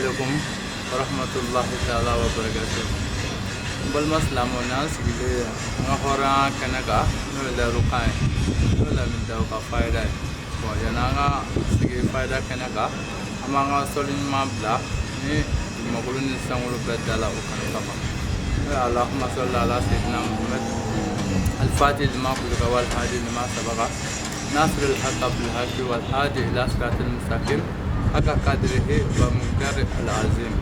Alaikum warahmatullahi ta'ala wa barakatuh. N balima silamɛw, n'an sigilen an ka hɔrɔnya kɛnɛ kan, n'o ye layirukan ye, n'o ye Lamini Daw ka fayida ye. Bon, yanni an ka sigi fayida kɛnɛ kan, an b'an ka sɔli ɲuman bila ni dugumakolo ni sankolo bɛɛ dala o kanu kama, n'o ye Allahumma salli ala sayyidina Muhammad al-fatih lima ughliqa wal hadi lima sabaqa nasir al-haqqa bil haqqi wal hadi ila siratil mustaqim haqqa qadrihi wa miqdari al-azim.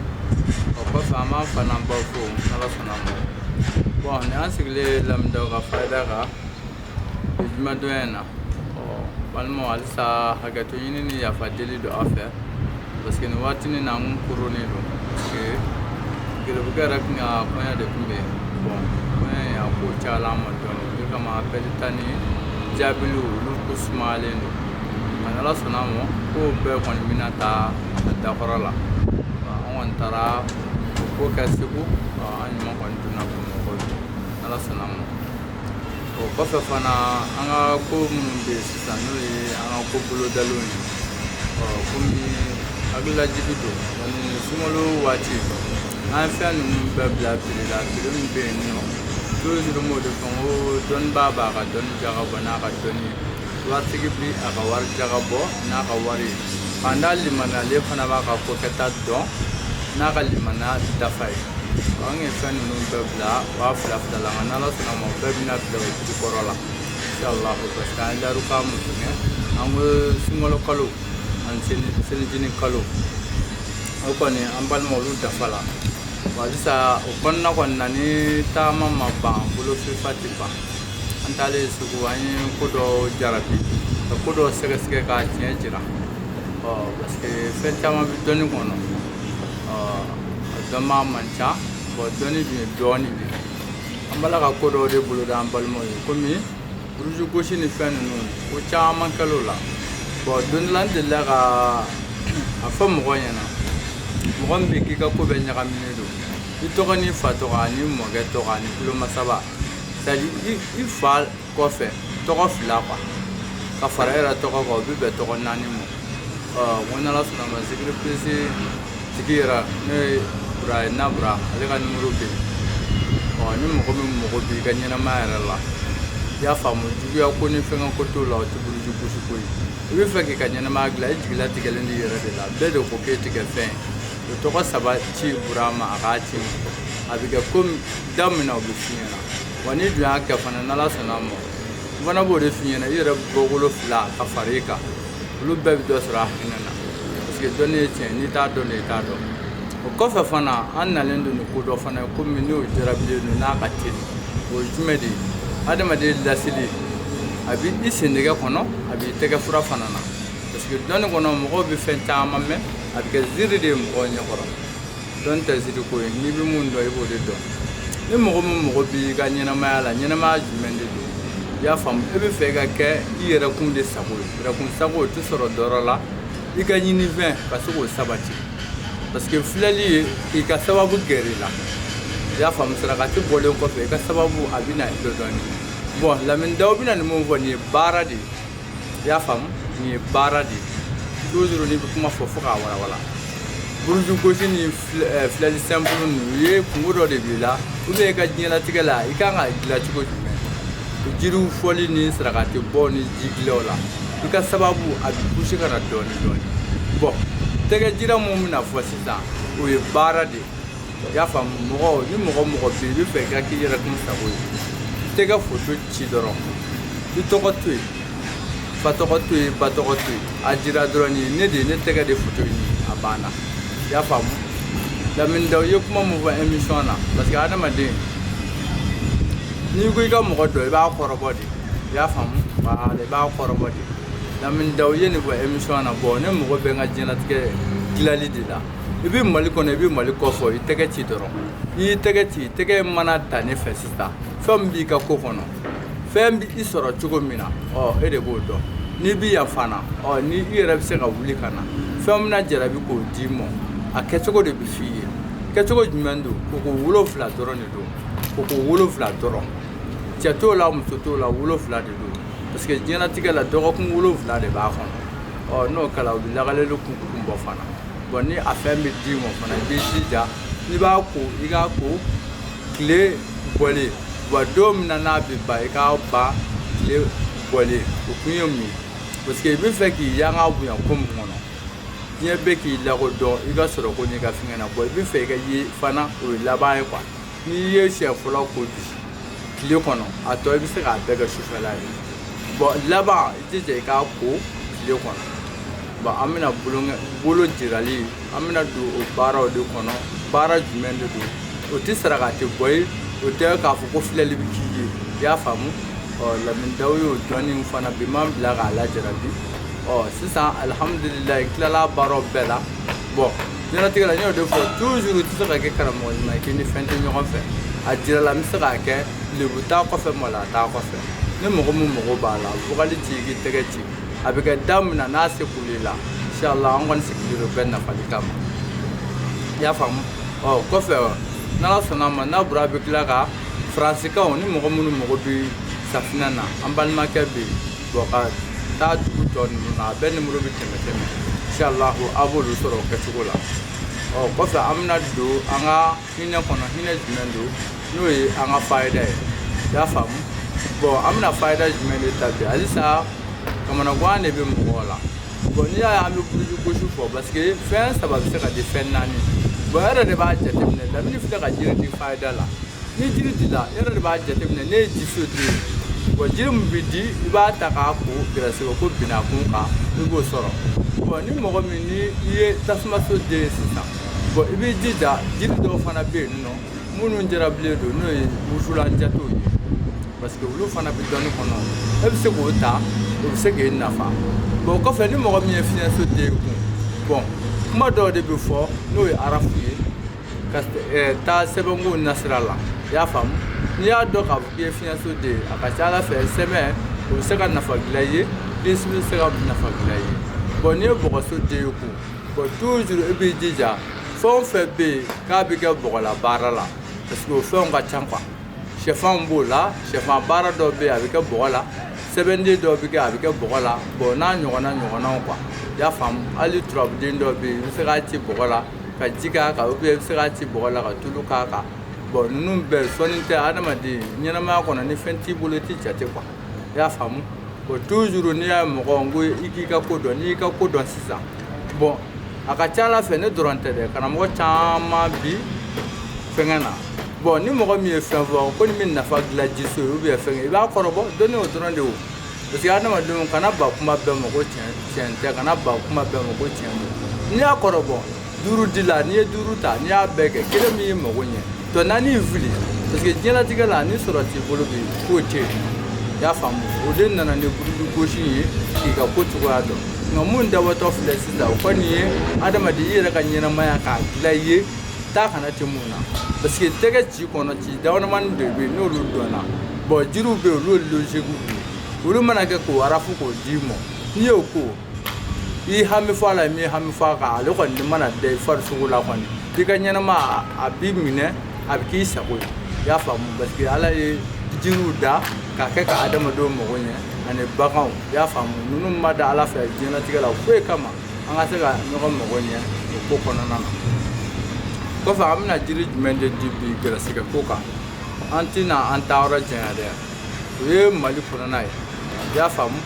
O kɔfɛ, an b'an fa n'an baw fo n'Ala sɔnna a ma. Bon, ni an sigilen Lamini Daw ka fayida kan bi jumadonya in na, ɔ balimaw, halisa hakɛto ɲini ni yafa deli don aw fɛ, parce que nin waatinin na, n kun koronnen don, parce que garibukɛ yɛrɛ kun ka kɔɲɔ de tun bɛ yen. Bon, kɔɲɔ in, a ko cayala an ma dɔɔnin, o de kama appel ta ni jaabiliw, olu ko sumayalen don. Nka n'Ala sɔnna a ma, kow bɛɛ kɔni bɛna taa a dakɔrɔ la. An kɔni taara o ko kɛ Segu, an ɲuman kɔni donna Bamakɔ n'Ala sɔnna a ma. O kɔfɛ fana, an ka ko minnu bɛ yen sisan, n'o ye an ka ko bolodalenw ye, ɔ komi hakililajigi don ani sunkalo waati, an ye fɛn ninnu bɛɛ bila prix la. Prix min bɛ yen nɔ, toujours n b'o de fɔ, n ko dɔnnibaa b'a ka dɔnni jaga bɔ n'a ka dɔnni ye, waritigi bi a ka wari jaga bɔ n'a ka wari ye, fantan limaniyalen fana b'a ka ko kɛta dɔn n'a ka limaniya dafa ye. An ye fɛn ninnu bɛɛ bila 2000 2000 la, nka n'Ala sɔnna ma, o bɛɛ bɛna bila o prix kɔrɔ la inshallah, parce que an ye layirukan mun fɛngɛ, an ko sunkalo kalo ani selijini kalo, o kɔni, an balima, olu dafa la. Wa halisa o kɔnɔna kɔni na, ni taama ma ban, bolo fifa tɛ ban. An taalen Segu, an ye ko dɔ jarabi ka ko dɔ sɛgɛsɛgɛ k'a tiɲɛ jira, ɔ parce que fɛn caman bɛ dɔnni kɔnɔ, ɔ a dɔnbaa man ca. Bon, dɔnni dun ye dɔɔnin de ye. An b'a la ka ko dɔw de boloda an balimaw ye, komi buruju gosi ni fɛn ninnu, ko caman kɛl'o la. Bon, don dɔ la, n delila ka a fɔ mɔgɔ ɲɛna, mɔgɔ min bɛ k'i ka ko bɛɛ ɲagaminen don, i tɔgɔ ni fa tɔgɔ ani mɔkɛ tɔgɔ ani kulomasaba, c'est à dire i fa kɔfɛ tɔgɔ fila quoi, ka fara e yɛrɛ tɔgɔ kan, o bɛ bɛn tɔgɔ naani ma. Ɔ n ko n'Ala sɔnna ma, Zikiri Plus tigi yɛrɛ, n'o ye Bura ye, Nabura, ale ka numéro bɛ yen. Ɔ ni mɔgɔ min mago b'i ka ɲɛnamaya yɛrɛ la, i y'a faamu, juguya ko ni fɛngɛ ko t'o la, o tɛ buruju gosi ko ye. I bɛ fɛ k'i ka ɲɛnamaya dilan, i jigilatigɛlen don i yɛrɛ de la, bɛɛ de ko k'e tɛ kɛ fɛn ye, o tɔgɔ saba ci Bura ma, a k'a ci ma, a bɛ kɛ komi da min na, o bɛ f'i ɲɛna. Wa n'i dun y'a kɛ fana, n'Ala sɔnna a ma, n fana b'o de f'i ɲɛna, i yɛrɛ bɔkolo fila ka fara i kan, olu bɛɛ bɛ dɔ sɔrɔ a hinɛ na, parce que dɔnni ye tiɲɛ, n'i t'a dɔn de, i t'a dɔn. O kɔfɛ fana, an nalen don ni ko dɔ fana ye, komi n'o jarabilen don n'a ka teli, o ye jumɛn de ye? Adamaden lasili, a bɛ i sendɛgɛ kɔnɔ, a b'i tɛgɛ fura fana na, parce que dɔnni kɔnɔ, mɔgɔw bɛ fɛn caman mɛn, a bɛ kɛ ziiri de ye mɔgɔw ɲɛkɔrɔ. Dɔnni tɛ ziiri ko ye, n'i bɛ mun dɔn, i b'o de dɔn. Ni mɔgɔ min mago b'i ka ɲɛnamaya la, ɲɛnamaya jumɛn de don, i y'a faamu, e bɛ fɛ i ka kɛ i yɛrɛ kun de sago ye, yɛrɛkun sago, o tɛ sɔrɔ dɔrɔ la, i ka ɲinifɛn ka se k'o sabati, parce que filɛli ye k'i ka sababu gɛrɛ i la, i y'a faamu, sarakati bɔlen kɔfɛ, i ka sababu a bɛ na dɔɔnin. Bon, Lamini Daw bɛna nin mun fɔ, nin ye baara de ye, i y'a faamu, nin ye baara de ye. Toujours n'i bɛ kuma fɔ, fo k'a walawala. Buruju gosi ni filɛli simple ninnu ye, kungo dɔ de b'i la, ou bien i ka diɲɛlatigɛ la, i kan ka dilan cogo jumɛn, jiriw fɔli ni sarakati bɔ ni jigilaw la, i ka sababu a bɛ poussé ka na dɔɔnin dɔɔnin. Bon, tɛgɛ jira mun bɛna fɔ sisan, o ye baara de ye, i y'a faamu. Mɔgɔ ni mɔgɔ mɔgɔ bɛ yen, i bɛ fɛ i ka k'i yɛrɛ kun sago ye, tɛgɛ foto ci dɔrɔn, i tɔgɔ to yen, fa tɔgɔ to yen, ba tɔgɔ to yen, a jira dɔrɔn nin ye ne de ye, ne tɛgɛ de foto ye nin ye, a banna, i y'a faamu. Lamini Daw ye kuma mun fɔ émission na, parce que adamaden, n'i ko i ka mɔgɔ dɔn, i b'a kɔrɔbɔ de, i y'a faamu, voilà, i b'a kɔrɔbɔ de. Lamini Daw ye nin fɔ émission na. Bon, ne mago bɛ n ka diɲɛlatigɛ dilali de la. I bɛ Mali kɔnɔ, i bɛ Mali kɔfɛ, i tɛgɛ ci dɔrɔn. N'i y'i tɛgɛ ci, tɛgɛ mana ta ne fɛ sisan, fɛn min b'i ka ko kɔnɔ, fɛn b'i sɔrɔ cogo min na, ɔ e de b'o dɔn. N'i bɛ yan fana, ɔ ni i yɛrɛ bɛ se ka wuli ka na, fɛn min bɛna jarabi k'o d'i ma, a kɛcogo de bɛ f'i ye. Kɛcogo jumɛn don? Koko 7 dɔrɔn de don, koko 7 dɔrɔn, cɛ t'o la, muso t'o la, 7 de don, parce que diɲɛlatigɛ la, dɔgɔkun 7 de b'a kɔnɔ. Ɔ n'o kɛra, o bɛ lakaleli kun bɔ fana. Bon, ni a fɛn bɛ d'i ma fana, i b'i jija, n'i b'a ko, i k'a ko tile bɔlen. Wa don min na n'a bɛ ban, i k'a ban tile bɔlen. O kun ye mun ye? Parce que i bɛ fɛ k'i yanga bonya ko min kɔnɔ, diɲɛ bɛ k'i lakodɔn i ka sɔrɔ ko n'i ka fɛngɛ na. Bon, i bɛ fɛ i ka ye fana, o ye laban ye quoi. N'i ye siɲɛ fɔlɔ ko bi tile kɔnɔ, a tɔ i bɛ se k'a bɛɛ kɛ sufɛla ye. Bon, laban, i jija i k'a ko tile kɔnɔ. Bon, an bɛna bolo jirali, an bɛna don o baaraw de kɔnɔ. Baara jumɛn de don? O tɛ saraka tɛ bɔ ye, o tɛ k'a fɔ ko filɛli bɛ k'i ye, i y'a faamu. Ɔ, Lamini Daw y'o dɔnni fana bi m'an bila k'a lajarabi. Ɔ, sisan, alihamudulilayi, n tilala baaraw bɛɛ la. Bon, diɲɛlatigɛ la, n y'o de fɔ toujours, i tɛ se ka kɛ karamɔgɔ ɲuman ye k'i ni fɛn tɛ ɲɔgɔn fɛ. A jirala n bɛ se k'a kɛ, lebu t'a kɔfɛ, maloya t'a kɔfɛ. Ni mɔgɔ min mago b'a la, vocal ci, i k'i tɛgɛ ci, a bɛ kɛ da min na n'a se k'olu la, inshallah. An kɔni sigilen don bɛɛ nafali kama, i y'a faamu. Ɔ, kɔfɛ, n'Ala sɔnna a ma, n'a bɔra, a bɛ tila ka faransikaw ni mɔgɔ minnu mago bɛ safinɛ na, an balimakɛ bɛ yen. Bon, ka taa dugu tɔ ninnu na, a bɛɛ nimoro bɛ tɛmɛ tɛmɛ, inshallah, a b'olu sɔrɔ o kɛcogo la. Ɔ, kɔfɛ, an bɛna don an ka hinɛ kɔnɔ. Hinɛ jumɛn don? N'o ye an ka fayida ye, i y'a faamu. Bon, an bɛna fayida jumɛn de ta bi? Halisa kamanagan de bɛ mɔgɔw la. Bon, n'i y'a ye an bɛ buruju gosi fɔ, parce que fɛn saba bɛ se ka di fɛn naani. Bon, e yɛrɛ de b'a jateminɛ. Lamini filɛ ka jiri di fayida la. Ni jiri dila, e yɛrɛ de b'a jateminɛ. Ne ye jiso di ye. Bon, jiri min bɛ di, i b'a ta k'a ko gɛrɛsɛgɛ ko binakun kan, i b'o sɔrɔ. Bon, ni mɔgɔ min ni i ye tasumaso den ye sisan, bon, i b'i jija, jiri dɔw fana bɛ yen nɔ minnu jarabilen don, n'o ye wusulan jatew ye, parce que olu fana bɛ dɔnni kɔnɔ, e bɛ se k'o ta, o bɛ se k'e nafa. Bon, o kɔfɛ, ni mɔgɔ min ye fiɲɛso den kun, bon, kuma dɔw de bɛ fɔ, n'o ye arafu ye ka taa sɛbɛnko nasira la, i y'a faamu. N'i y'a dɔn k'a fɔ k'i ye fiɲɛso den ye, a ka ca Ala fɛ, sɛbɛn o bɛ se ka nafa dilan i ye, bilisi bɛ se ka nafa dilan i ye. Bon, n'i ye bɔgɔso den ye kun, bon, toujours i b'i jija, fɛn o fɛn bɛ yen k'a bɛ kɛ bɔgɔla baara la, parce que o fɛnw ka ca quoi. Sɛfanw b'o la, sɛfan baara dɔw bɛ yen, a bɛ kɛ bɔgɔ la, sɛbɛnden dɔw bɛ kɛ, a bɛ kɛ bɔgɔ la. Bon, n'a ɲɔgɔnna ɲɔgɔnnaw quoi, i y'a faamu. Hali turabuden dɔw bɛ yen, i bɛ se k'a ci bɔgɔ la ka ji k'a kan, ou bien i bɛ se k'a ci bɔgɔ la ka tulu k'a kan. Bon, ninnu bɛɛ sɔnni tɛ adamaden ɲɛnamaya kɔnɔ. Ni fɛn t'i bolo, i tɛ jate quoi, i y'a faamu. Bon, toujours n'i y'a ye mɔgɔ n ko i k'i ka ko dɔn, n'i y'i ka ko dɔn sisan, bon, a ka ca Ala fɛ, ne dɔrɔn tɛ dɛ, karamɔgɔ caman bi fɛngɛ na. Bon, ni mɔgɔ min ye fɛn fɔ ko ni min nafa dilan jiso ye ou bien fɛngɛ, i b'a kɔrɔbɔ dɔnni o dɔrɔn de o. Parce que adamadenw kana ban kuma bɛɛ ma ko tiɲɛ tiɲɛ tɛ, kana ban kuma bɛɛ ma ko tiɲɛ don. N'i y'a kɔrɔbɔ, duuru di la, n'i ye duuru ta, n'i y'a bɛɛ kɛ, kelen min y'i mago ɲɛ, tɔ naani in fili, parce que diɲɛlatigɛ la, ni sɔrɔ t'i bolo bi, k'o tɛ yen, i y'a faamu. O de nana ni buruju gosi ye k'i ka ko cogoya dɔn. Nka mun dabɔtɔ filɛ sisan, o kɔni ye adamaden i yɛrɛ ka ɲɛnamaya k'a dilan i ye taa kana tɛ mun na, parce que tɛgɛ ci kɔnɔ ci damadamani de bɛ yen, n'olu dɔnna. Bon, jiriw bɛ yen, olu ye logique ye, olu mana kɛ k'o arafu k'o d'i ma, n'i y'o ko, i hami fɔ a la, i m'i hami fɔ a kan, ale kɔni mana da i farisogo la kɔni, i ka ɲɛnama a b'i minɛ, a bɛ k'i sago ye, i y'a faamu. Parce que Ala ye jiriw da k'a kɛ ka adamadenw mago ɲɛ ani baganw, i y'a faamu. Ninnu ma da Ala fɛ diɲɛlatigɛ la foyi kama, an ka se ka ɲɔgɔn mago ɲɛ o ko kɔnɔna na. Kɔfɛ, an bɛna jiri jumɛn de di bi gɛrɛsɛgɛ ko kan? An tɛna an taa yɔrɔ janya dɛ, o ye Mali kɔnɔna ye, i y'a faamu.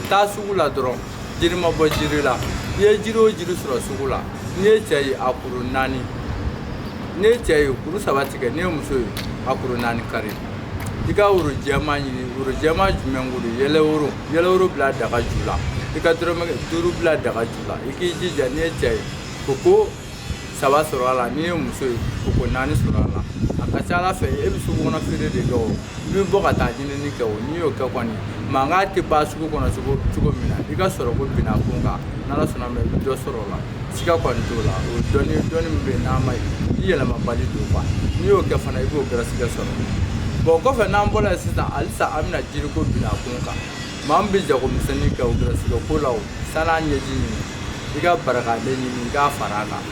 Taa sugu la dɔrɔn, jiri ma bɔ jiri la, i ye jiri o jiri sɔrɔ sugu la, n'i ye cɛ ye, a kuru naani, n'i ye cɛ ye, kuru saba tigɛ, n'i ye muso ye, a kuru naani kari. I ka woro jɛman ɲini. Woro jɛman jumɛn ko don? Yɛlɛworo. Yɛlɛworo bila daga ju la, i ka dɔrɔmɛ 5 bila daga ju la. I k'i jija, n'i ye cɛ ye, koko saba sɔrɔ a la, n'i ye muso ye, koko naani sɔrɔ a la. A ka ca Ala fɛ, e bɛ sugu kɔnɔ feere de kɛ o, i bɛ bɔ ka taa ɲinini kɛ o, n'i y'o kɛ kɔni, mankan tɛ ban sugu kɔnɔ cogo min na, i ka sɔrɔ ko binna kun kan, n'Ala sɔnna ma, i bɛ dɔ sɔrɔ o la, siga kɔni t'o la. O dɔnni dɔnni min bɛ yen n'a ma i yɛlɛmabali don quoi, n'i y'o kɛ fana, i b'o gɛrɛsɛgɛ sɔrɔ. Bon, kɔfɛ, n'an bɔra yen sisan, halisa an bɛna jiriko binna kun kan. Maa min bɛ jagomisɛnnin kɛ o gɛrɛsɛgɛ ko la, o san'a ɲɛji ɲini, i ka barakaden ɲini, i k'a fara a kan,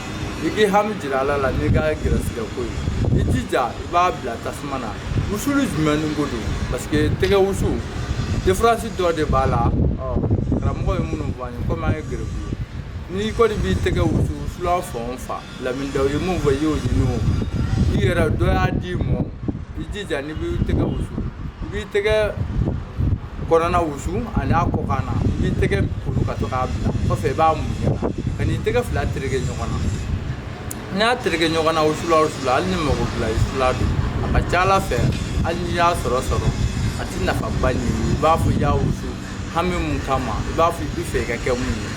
i k'i hami jira Ala la n'i ka gɛrɛsɛgɛ ko ye. I jija, i b'a bila tasuma na. Wusuli jumɛn ni ko don? Parce que tɛgɛ wusu, différence dɔ de b'a la. Ɔ, karamɔgɔ ye minnu fɔ an ye, komi an ye gɛrɛbu ye, n'i kɔni b'i tɛgɛ wusu wusu wusulan fan o fan, Lamine Daw ye mun fɔ, i y'o ɲini o, i yɛrɛ dɔ y'a d'i ma o, i jija n'i b'i tɛgɛ wusu, i b'i tɛgɛ kɔnɔna wusu ani a kɔkan na, i b'i tɛgɛ kuru ka to k'a bila kɔfɛ, i b'a mun ɲɛ ka n'i tɛgɛ fila tereke ɲɔgɔn na. N'i y'a tereke ɲɔgɔn na wusulan o wusulan, hali ni mago bila i fila don, a ka ca ala fɛ, hali n'i y'a sɔrɔ a ti nafaba ɲɛ i b'a fɔ i y'a wusu hami mun kama, i b'a fɔ i bɛ fɛ i ka kɛ mun ye.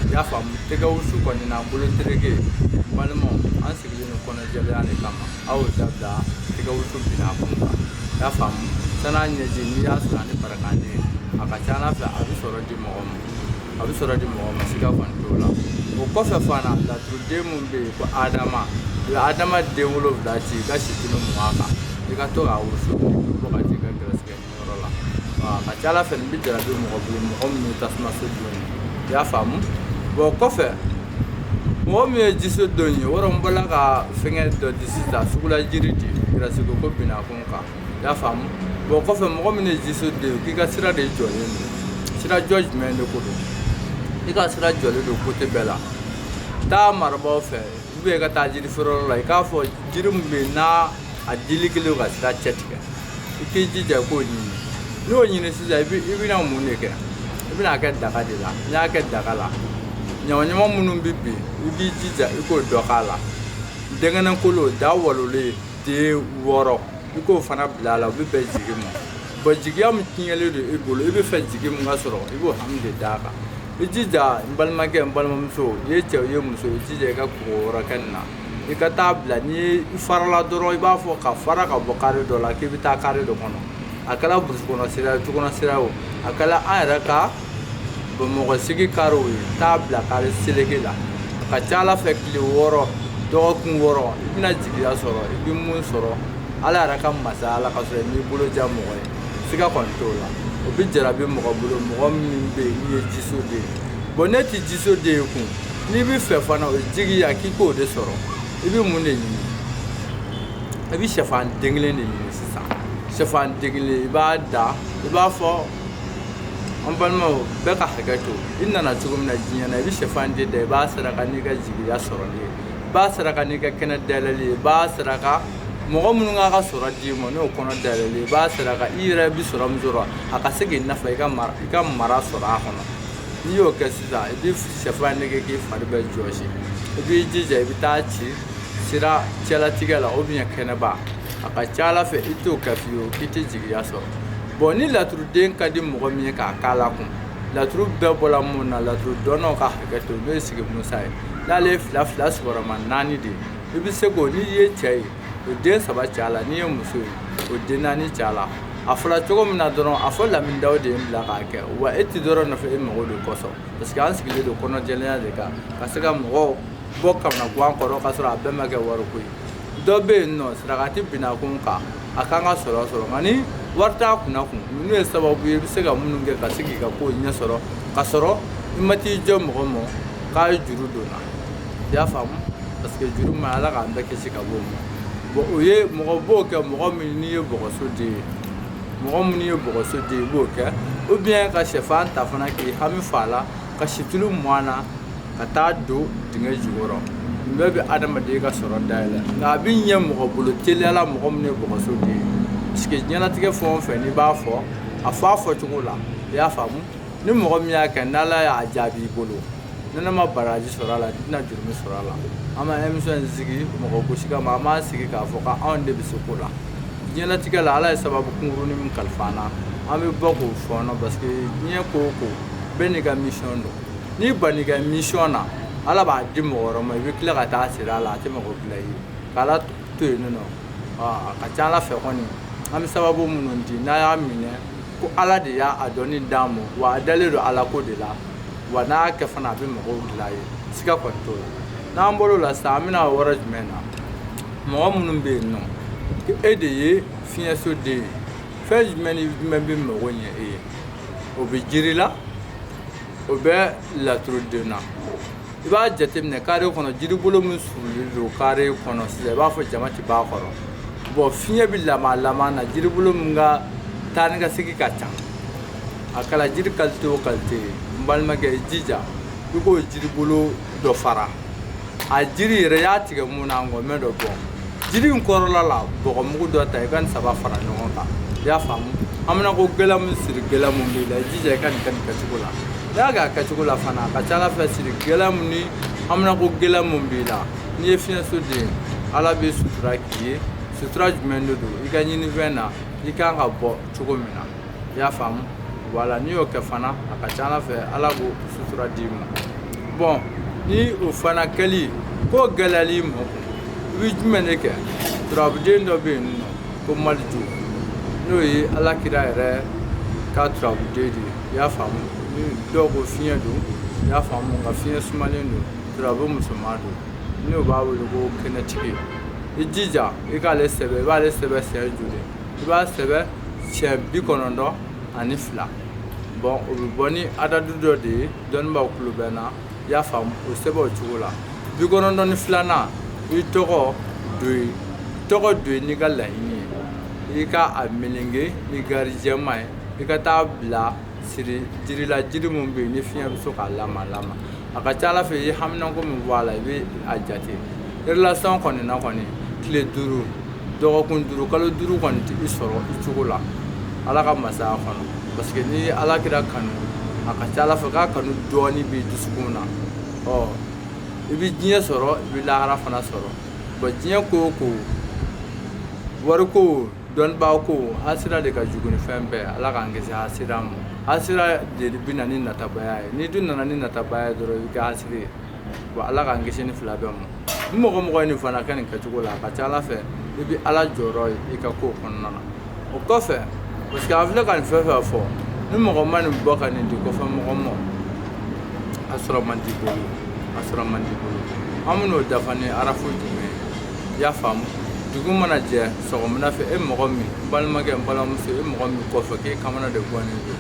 I y'a faamu? Tɛgɛ wusu kɔni na bolo tereke, n balimaw, an sigilen don kɔnɔjɛlenya de kama. Aw y'o dabila, tɛgɛ wusu binna a kun kan. I y'a faamu? San'a ɲɛji, n'i y'a sɔrɔ ani barakaden, a ka ca ala fɛ, a bɛ sɔrɔ di mɔgɔ ma, a bɛ sɔrɔ di mɔgɔ ma, siga kɔni t'o la. O kɔfɛ fana, laturuden mun bɛ yen ko adama, i bɛ adama den 7 ci i ka situlu 20 kan, i ka to k'a wusu n'i bɛ bɔ ka t'i ka gɛrɛsɛgɛ yɔrɔ la. A ka ca ala fɛ, nin bɛ jarabi mɔgɔ bolo, mɔgɔ min ye tasuma so don ye. I y'a faamu? Bon, kɔfɛ, mɔgɔ min ye jiso don ye, o yɔrɔ n bɔla ka fɛngɛ dɔ di sisan, sugula jiri di gɛrɛsɛgɛ ko binakun kan. I y'a faamu? Bon, kɔfɛ, mɔgɔ min ye jiso den ye, k'i ka sira de jɔlen don. Sira jɔ jumɛn de ko don? I ka sira jɔlen don côté bɛɛ la. Taa marabaaw fɛ ou bien i ka taa jiri feereyɔrɔ la, i k'a fɔ jiri min bɛ yen n'a a dili kelen ka sira cɛ tigɛ, i k'i jija i k'o ɲini. N'i y'o ɲini sisan, i bɛna mun de kɛ? I bɛna kɛ daga de la. N'i y'a kɛ daga la, ɲamaɲama minnu bɛ bin, i b'i jija i k'o dɔ k'a la. Dɛngɛnɛkolo da walolen den 6, i k'o fana bila a la, o bɛ bɛn jigi ma. Bon, jigiya min tiɲɛlen don i bolo, i bɛ fɛ jigi min ka sɔrɔ, i b'o hami de d'a kan. I jija, n balimakɛ, n balimamuso, i ye cɛ, i ye muso, i jija i ka kungo wɔɔrɔ kɛ nin na, i ka taa bila. N'i farala dɔrɔn, i b'a fɔ ka fara ka bɔ kare dɔ la k'i bɛ taa kare dɔ kɔnɔ, a kɛra burusi kɔnɔ sira ye, du kɔnɔ sira o, a kɛra an yɛrɛ ka Bamakɔ sigi karew ye, taa bila kare seleke la. A ka ca ala fɛ, tile 6, dɔgɔkun 6, i bɛna jigiya sɔrɔ. I bɛ mun sɔrɔ ala yɛrɛ ka masaya la, ka sɔrɔ i m'i bolo ja mɔgɔ ye, siga kɔni t'o la. O bɛ jarabi mɔgɔ bolo, mɔgɔ min bɛ yen n'i ye jiso den ye. Bon, ne tɛ jiso den ye kun, n'i bɛ fɛ fana o jigiya k'i k'o de sɔrɔ, i bɛ mun de ɲini? I bɛ sɛfan den kelen de ɲini sisan. Sɛfan den kelen, i b'a da, i b'a fɔ an balimaw bɛɛ ka hakɛ to, i nana cogo min na diɲɛ na, i bɛ sɛfan den da, i b'a saraka n'i ka jigiya sɔrɔli ye, i b'a saraka n'i ka kɛnɛ dayɛlɛli ye, i b'a saraka mɔgɔ minnu k'a ka sɔrɔ d'i ma n'o kɔnɔ dayɛlɛli ye, i b'a saraka i yɛrɛ bɛ sɔrɔ min sɔrɔ, a ka se k'i nafa, i ka mara sɔrɔ a kɔnɔ. N'i y'o kɛ sisan, i bɛ sɛfan nege k'i fari bɛɛ jɔsi. I b'i jija, i bɛ taa ci sira cɛlatigɛ la ou bien kɛnɛba. A ka ca ala fɛ, i t'o kɛ fiyewu k'i tɛ jigiya sɔrɔ. Bon, ni laturuden ka di mɔgɔ min ye k'a k'a la kun, laturu bɛɛ bɔla mun na, laturu dɔnnaw ka hakɛ to, n'o ye sigi musa ye, n'ale ye fila fila sigiyɔrɔma naani de ye, i bɛ se k'o, n'i ye cɛ ye, o den 3 cɛ la, n'i ye muso ye, o den 4 cɛ la. A fɔra cogo min na dɔrɔn, a fɔ Lamine Daw de ye n bila k'a kɛ. Wa e ti dɔrɔn nɔfɛ, e mago de kosɔn, parce que an sigilen don kɔnɔjɛlenya de kan, ka se ka mɔgɔw bɔ kamanagan kɔrɔ, ka sɔrɔ a bɛɛ ma kɛ wariko ye. Dɔ bɛ yen nɔ, sarakati binakun kan, a kan ka sɔrɔ sɔrɔ, nka ni wari t'a kunna kun, ninnu ye sababu ye i bɛ se ka minnu kɛ ka se k'i ka ko ɲɛ sɔrɔ, ka sɔrɔ i ma t'i jɔ mɔgɔ ma k'a ye juru don na. I y'a faamu? Parce que juru ma, ala k'an bɛɛ kisi ka bɔ o ma. Bon, o ye mɔgɔ b'o kɛ, mɔgɔ min n'i ye bɔgɔso den ye, mɔgɔ minnu ye bɔgɔso den ye, i b'o kɛ, ou bien ka sɛfan ta fana k'i hami fa la, ka situlu mɔn na, ka taa don dingɛ jukɔrɔ. Nin bɛɛ bɛ adamaden ka sɔrɔ dayɛlɛ, nka a bɛ ɲɛ mɔgɔ bolo teliyala, mɔgɔ min ye bɔgɔso den ye. Parce que diɲɛlatigɛ fɛn o fɛn, n'i b'a fɔ, a fɔ a fɔcogo la. I y'a faamu? Ni mɔgɔ min y'a kɛ, n'ala y'a jaabi i bolo, ni ne ma baraji sɔrɔ a la, i tɛna jurumi sɔrɔ a la. An ma émission in sigi mɔgɔ gosi kama, an b'an sigi k'a fɔ k'anw de bɛ se ko la diɲɛlatigɛ la. Ala ye sababu kunkurunin min kalifa an na, an bɛ bɔ k'o fɔɔnɔ, parce que diɲɛ ko o ko bɛɛ n'i ka mission don. N'i bann'i ka mission na, ala b'a di mɔgɔ wɛrɛ ma, i bɛ tila ka taa siri a la, a tɛ mɔgɔ dilan i ye. K'ala to yen nɔ, a ka ca ala fɛ kɔni, an bɛ sababu minnu di, n'a y'a minɛ ko ala de y'a dɔnni d'an ma, wa a dalen don ala ko de la, wa n'a y'a kɛ fana, a bɛ mɔgɔw dilan ye, siga kɔni t'o la. N'an bɔr'o la sisan, an bɛna yɔrɔ jumɛn na? Mɔgɔ minnu bɛ yen nɔ, e de ye fiɲɛso den ye, fɛn jumɛn ni jumɛn bɛ mago ɲɛ e ye? O bɛ jiri la, o bɛ laturuden na. I b'a jateminɛ kare kɔnɔ, jiribolo min surulen don kare kɔnɔ sisan, i b'a fɔ jama tɛ b'a kɔrɔ. Bon, fiɲɛ bɛ lama lama na, jiribolo min ka taa ni ka segin ka ca, a kɛra jiri qualité o qualité ye, n balimakɛ, i jija i k'o jiribolo dɔ fara. A jiri yɛrɛ y'a tigɛ mun na, ngɔmɛ dɔ bɔ jiri in kɔrɔla la, bɔgɔmugu dɔ ta, i ka nin saba fara ɲɔgɔn kan. I y'a faamu? Haminako gɛlɛn min, siri gɛlɛn min b'i la, i jija i ka nin kɛ nin kɛcogo la. N'i y'a kɛ a kɛcogo la fana, a ka ca ala fɛ, siri gɛlɛn min ni haminako gɛlɛn min b'i la, n'i ye fiɲɛso den, Ala bɛ sutura k'i ye. Sutura jumɛn de don? I ka ɲinifɛn na, i kan ka bɔ cogo min na, i y'a faamu? Voilà, n'i y'o kɛ fana, a ka ca ala fɛ, Ala b'o sutura d'i ma. Bon, ni o fana kɛli ko gɛlɛyali ma kun, i bɛ jumɛn de kɛ? Turabuden dɔ bɛ yen nɔ ko Malijo, n'o ye Ala kira yɛrɛ ka turabuden de ye. I y'a faamu? Ni dɔw ko fiɲɛ don, i y'a faamu, nka fiɲɛ sumalen don, turabu musoman don, n'o b'a wele ko kɛnɛtigi. I jija i k'ale sɛbɛn. I b'ale sɛbɛn siɲɛ joli? I b'a sɛbɛn siɲɛ 92. Bon, o bɛ bɔ ni adadu dɔ de ye, dɔnnibaaw tulo bɛ n na. I y'a faamu? O sɛbɛn o cogo la, 92nan, i tɔgɔ don yen, tɔgɔ don yen n'i ka laɲini ye. I ka a melenge ni gari jɛman ye, i ka taa bila siri jiri la, jiri min bɛ yen ni fiɲɛ bɛ se k'a lama lama. A ka ca ala fɛ, i ye haminanko min fɔ a la, i bɛ a jate relation kɔni na kɔni, tile 5, dɔgɔkun 5, kalo 5 kɔni tɛ i sɔrɔ i cogo la Ala ka masaya kɔnɔ. Parce que n'i ye Ala kira kanu, a ka ca ala fɛ k'a kanu dɔɔni b'i dusukun na. Ɔ, i bɛ diɲɛ sɔrɔ, i bɛ lahara fana sɔrɔ. Bon, diɲɛ ko o ko, wariko, dɔnnibaa ko, hasira de ka jugu ni fɛn bɛɛ. Ala k'an kisi hasira ma. Hasira de bɛ na ni natabaya ye. N'i dun nana ni natabaya ye dɔrɔn, i bɛ kɛ hasiri ye. Bon, Ala k'an kisi ni fila bɛɛ ma. Ni mɔgɔ mɔgɔ ye nin fana kɛ nin kɛcogo la, a ka ca ala fɛ, i bɛ Ala jɔyɔrɔ ye i ka kow kɔnɔna na. O kɔfɛ, parce que an filɛ ka nin fɛn fɛn fɔ, ni mɔgɔ ma nin bɔ ka nin di kɔfɛ mɔgɔ ma, a sɔrɔ man di bolo, a sɔrɔ man di bolo. An bɛn'o dafa ni arafu jumɛn ye? I y'a faamu? Dugu mana jɛ sɔgɔmada fɛ, e mɔgɔ min, n balimakɛ, n balimamuso, e mɔgɔ min kɔfɛ k'e kamana de gannen don,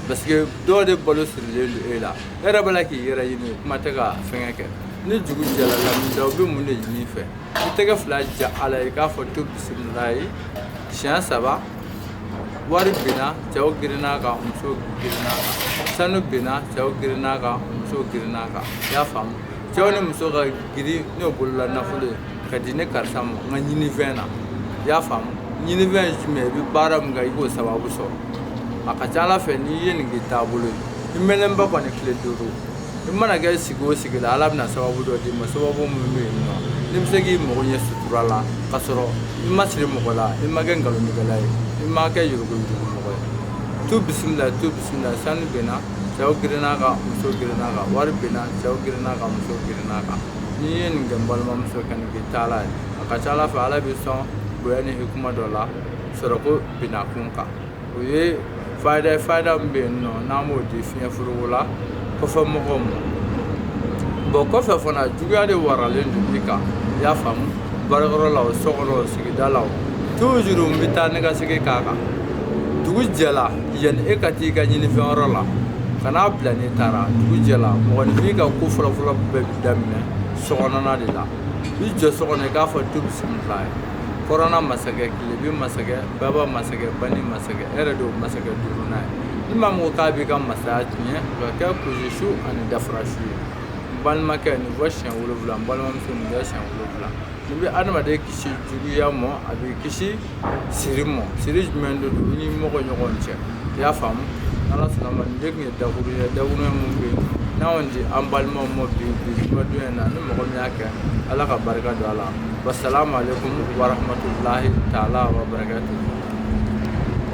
parce que dɔw de balo sirilen don e la, e yɛrɛ b'a la k'i yɛrɛ ɲini, kuma tɛ ka fɛngɛ kɛ. Ni dugu jɛra, lamida, u bɛ mun de ɲini i fɛ? I tɛgɛ fila ja Ala ye k'a fɔ to bisimilayi siɲɛ saba. Wari binna, cɛw girinna kan, muso girinna kan. Sanu binna, cɛw girinna kan, muso girinna kan. I y'a faamu? Cɛw ni muso ka girin n'o bolola nafolo ye ka di ne karisa ma n ka ɲinifɛn na. I y'a faamu? Ɲinifɛn ye jumɛn ye? I bɛ baara min kɛ, i k'o sababu sɔrɔ. A ka ca ala fɛ, n'i ye nin k'i taabolo ye, i mɛnlenba kɔni tile 5, i mana kɛ sigi o sigi la, Ala bɛna sababu dɔ d'i ma, sababu min bɛ yen nɔ n'i bɛ se k'i mago ɲɛ sutura la, ka sɔrɔ i ma siri mɔgɔ la, i ma kɛ nkalontigɛla ye, i ma kɛ yuruguyurugu mɔgɔ ye. Tu bisimila, tu bisimila. Sanu binna, cɛw girinna kan, muso girinna kan. Wari binna, cɛw girinna kan, muso girinna kan. N'i ye nin kɛ, n balimamuso, ka nin k'i taala ye, a ka ca ala fɛ, Ala bɛ sɔn bonya ni hikuma dɔ la sɔrɔko binna kun kan. O ye fayida ye, fayida min bɛ yen nɔ n'an b'o di fiɲɛ foroko la kɔfɛ mɔgɔw ma. Bon, kɔfɛ fana, juguya de waralen don i kan. I y'a faamu? Baarakɔrɔ la o, so kɔnɔ o, sigida la o, toujours n bɛ taa ne ka segin k'a kan. Dugu jɛla, yanni e ka t'i ka ɲinifɛn yɔrɔ la, kan'a bila n'i taara dugu jɛla. Mɔgɔninfin ka ko fɔlɔfɔlɔ bɛɛ bɛ daminɛ sokɔnɔna de la. I jɔ so kɔnɔ, i k'a fɔ tu bisimila ye kɔrɔna masakɛ, tilebin masakɛ, baba masakɛ, bani masakɛ, e yɛrɛ de y'o masakɛ duurunan ye. Ni maa min ko k'a b'i ka masaya tiɲɛ, o ka kɛ kusi su ani dafara su ye. N balimakɛ, nin fɔ siɲɛ 7. N balimamuso, nin kɛ siɲɛ 7. Nin bɛ adamaden kisi juguya ma, a b'i kisi siri ma. Siri jumɛn de don? I ni mɔgɔ ɲɔgɔn cɛ. I y'a faamu? N'Ala sɔnna ma, nin de tun ye dakuru ye, dakuru ye mun bɛ yen n'anw di an balimaw ma bi bi jumadon in na. Ni mɔgɔ min y'a kɛ, Ala ka barika don a la. Wasalamu alaikum warahmatullahi taala wa barakatuh.